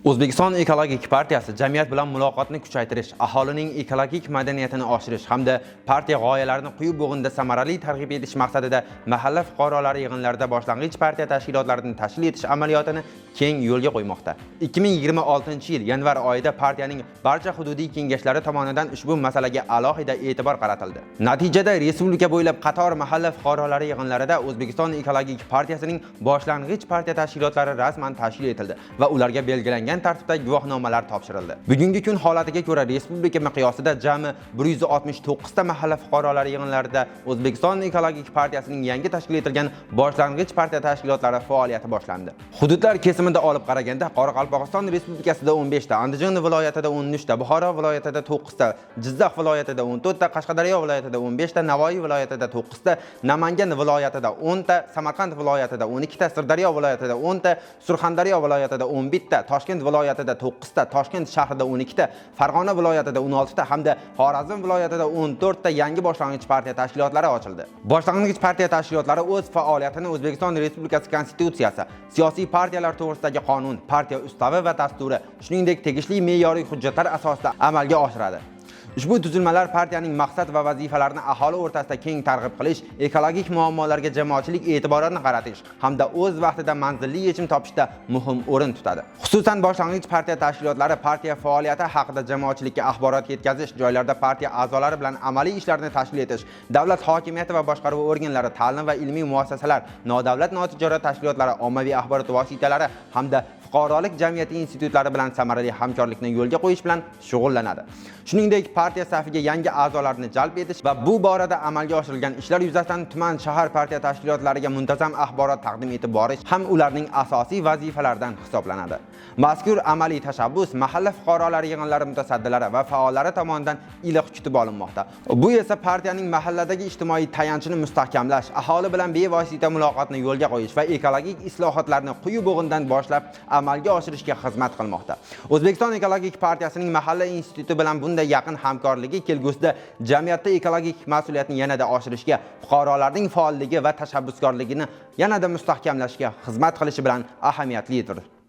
O'zbekiston ekologik partiyasi jamiyat bilan muloqotni kuchaytirish, aholining ekologik madaniyatini oshirish hamda partiya g'oyalarini quyi bo'g'inda samarali targ'ib etish maqsadida mahalla fuqarolari yig'inlarida boshlang'ich partiya tashkilotlarini tashkil etish amaliyotini keng yo'lga qo'ymoqda. 2026-yil yanvar oyida partiyaning barcha hududiy kengashlari tomonidan ushbu masalaga alohida e'tibor qaratildi. Natijada respublika bo'ylab qator mahalla fuqarolari yig'inlarida O'zbekiston ekologik partiyasining boshlang'ich partiya tashkilotlari rasman tashkil etildi va ularga belgilangan tartibda guvohnomalar topshirildi. Bugungi kun holatiga ko'ra respublika miqyosida jami 169 ta mahalla fuqarolari yig'inlarida O'zbekiston ekologik partiyasining yangi tashkil etilgan boshlang'ich partiya tashkilotlari faoliyati boshlandi. Hududlar kesimida olib qaraganda Qoraqalpog'iston Respublikasida 15 ta, Andijon viloyatida 13 ta, Buxoro viloyatida 9 ta, Jizzax viloyatida 14 ta, Qashqadaryo viloyatida 15 ta, Navoiy viloyatida 9 ta, Namangan viloyatida 10 ta, Samarqand viloyatida 12 ta, Sirdaryo viloyatida 10 ta, Surxondaryo viloyatida 11 ta, Toshkent viloyatida 9 ta, Toshkent shahrida 12 ta, Farg'ona viloyatida 16 ta hamda Xorazm viloyatida 14 ta yangi boshlang'ich partiya tashkilotlari ochildi. Boshlang'ich partiya tashkilotlari o'z faoliyatini O'zbekiston Respublikasi Konstitutsiyasi, siyosiy partiyalar to'g'risidagi qonun, partiya ustavi va dasturi, shuningdek tegishli me'yoriy hujjatlar asosida amalga oshiradi. Ushbu tuzilmalar partiyaning maqsad va vazifalarini aholi o'rtasida keng targ'ib qilish, ekologik muammolarga jamoatchilik e'tiborini qaratish hamda o'z vaqtida manzilli yechim topishda muhim o'rin tutadi. Xususan, boshlang'ich partiya tashkilotlari partiya faoliyati haqida jamoatchilikka axborot yetkazish, joylarda partiya a'zolari bilan amaliy ishlarni tashkil etish, davlat hokimiyati va boshqaruv organlari, ta'lim va ilmiy muassasalar, nodavlat notijorat tashkilotlari, ommaviy axborot vositalari hamda fuqarolik jamiyati institutlari bilan samarali hamkorlikni yo'lga qo'yish bilan shug'ullanadi. Shuningdek, partiya safiga yangi a'zolarni jalb etish va bu borada amalga oshirilgan ishlar yuzasidan tuman, shahar partiya tashkilotlariga muntazam axborot taqdim etib borish ham ularning asosiy vazifalaridan hisoblanadi. Mazkur amaliy tashabbus mahalla fuqarolari yig'inlari mutasaddilari va faollari tomonidan iliq kutib olinmoqda. Bu esa partiyaning mahalladagi ijtimoiy tayanchini mustahkamlash, aholi bilan bevosita muloqotni yo'lga qo'yish va ekologik islohotlarni quyi bo'g'indan boshlab amalga oshirishga xizmat qilmoqda. O'zbekiston ekologik partiyasining mahalla instituti bilan bunday yaqin hamkorligi kelgusida jamiyatda ekologik mas'uliyatni yanada oshirishga, fuqarolarning faolligi va tashabbuskorligini yanada mustahkamlashga xizmat qilishi bilan ahamiyatlidir.